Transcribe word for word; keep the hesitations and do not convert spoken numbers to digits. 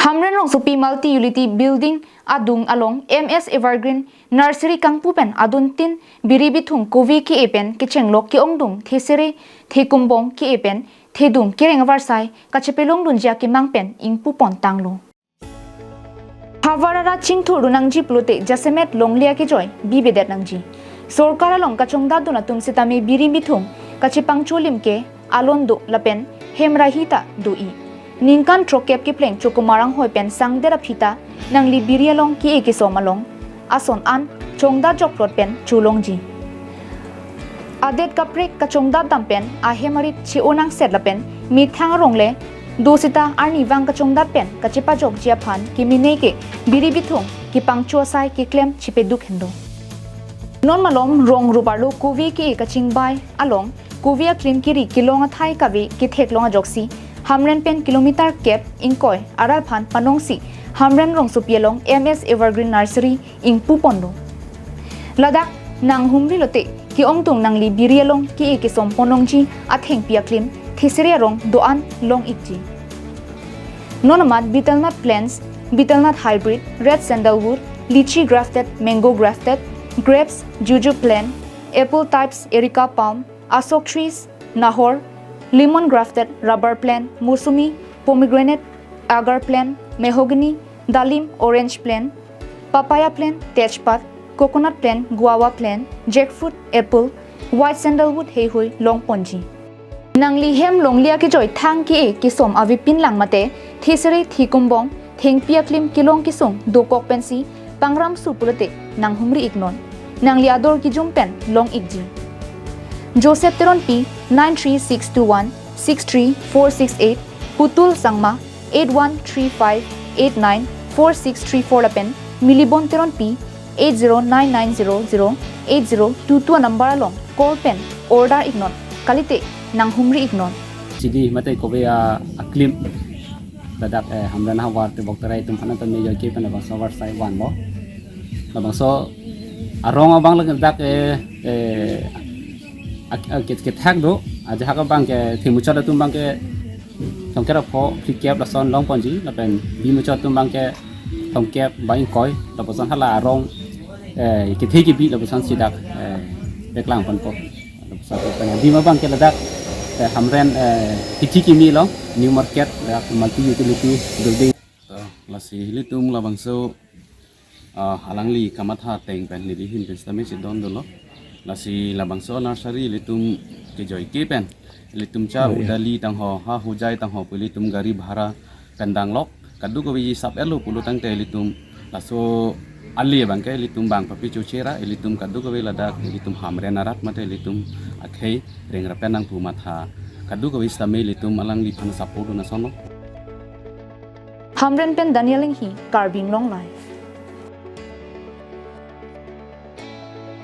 Hamren Rongsopi Multi Utility Building adung along M S Evergreen Nursery kangpu pen aduntin biri bithung kove ke-e pen kechenglok ke-ongdung thesere thekumbong ke-e pen thedung kereng avarsai kachepelongdunji akemang pen ingpupon tanglo. Havar arat chingthurdun nangji pulote jasemet longle akejoi bibedet nangji. Sorkar along kachongdatdun atum sitame biri bithung kachepangcholim ke alon do lapen hem rahi ta do-i. Ningkan throkkep kepleng Chokomar anghoi pen sangdet aphi ta nangli biri along ke-e kesom along ason an chongdat jokplot pen cholongji. Adet kaprek kachongdat dam pen ahem arit che-o nangset lapen methang arong le do sita arnivang kachongdat pen kachepajokji aphan kemene ke biri bithung kepangcho asai keklem chepeduk hendo. Non malom rong rup arlo kove ke-e kachingbai along kove aklim kiri kelong athai kave ketheklong ajoksi Hamren pen kilometer kep ingkoi aralphan panongsi Hamren Rongsopi along M S Evergreen Nursery ingpuponlo. Ladak nanghumri lote ke-ongdung nangli biri along ke-e kesom ponlongji athengpi aklim thesere arong do-an long-ikji. Non amat betel nut plants, betel nut hybrid, red sandalwood, lychee grafted, mango grafted, grapes, jujube plant, apple types, erica palm, Ashok trees, nahor, lemon grafted rubber plant, mosumi, pomegranate, agar plant, mahogany, dalim, orange plant, papaya plant, tejpat, coconut plant, guava plant, jackfruit, apple, white sandalwood heihui longponji. Nangli hem longle akejoi thang ke-e kesom avepin lang mate thesere thekumbong thengpi aklim kelong kesung dokok pensi pangram su pulote nanghumri-iknon. Nangli ador kejum pen long-ikji. Joseph Teronpi, nine three six two one six three four six eight, Putul Sangma, eight one three five eight nine four six three four lapen Milibon Teronpi, eight zero nine nine zero zero eight zero two two number along call pen order-iknon, kalite nanghumri-iknon. Chidi mate kove a, aklim ladak, eh, Hamren havar tebok terai atum aphan tame joi ke pen labangso avarsai vanlo. Labangso arong abang ladak, eh, eh, ak-, ak-, kethak do, ajahak abang ke themuchot atum abang ke thomkep ra pho phlikep lason longponji, lapen bimuchot atum abang ke thomkep ba ingkoi, lapuson hala arong, eh, kethe kebi lapuson si dak, eh, peklang ponpo. Lapuson pen adim abang ke ladak, eh, Hamren, eh, hithi kimi lo, New Market, ladak multi utility building. To, lasi ilitum labangso, ah, alangli kamatha ateng pen neli ahin pen sitame chedon dolo. Lasi labangso nursery ilitum kejoi ke pen ilitum cha, oh, ya, hudali tangho, ha hujai tangho pu ilitum gari bhara pen danglok. Kadokave sap elo pulo tangte ilitum laso ali abang ke ilitum bang papi chochera, ilitum kadokave ladak ilitum Hamren arat mate ilitum akhei rengra pen nangpu matha. Kadokave sitame ilitum alangliphan support dun asonlo. Hamren pen Daniel Enghi, Karbi Anglong Live.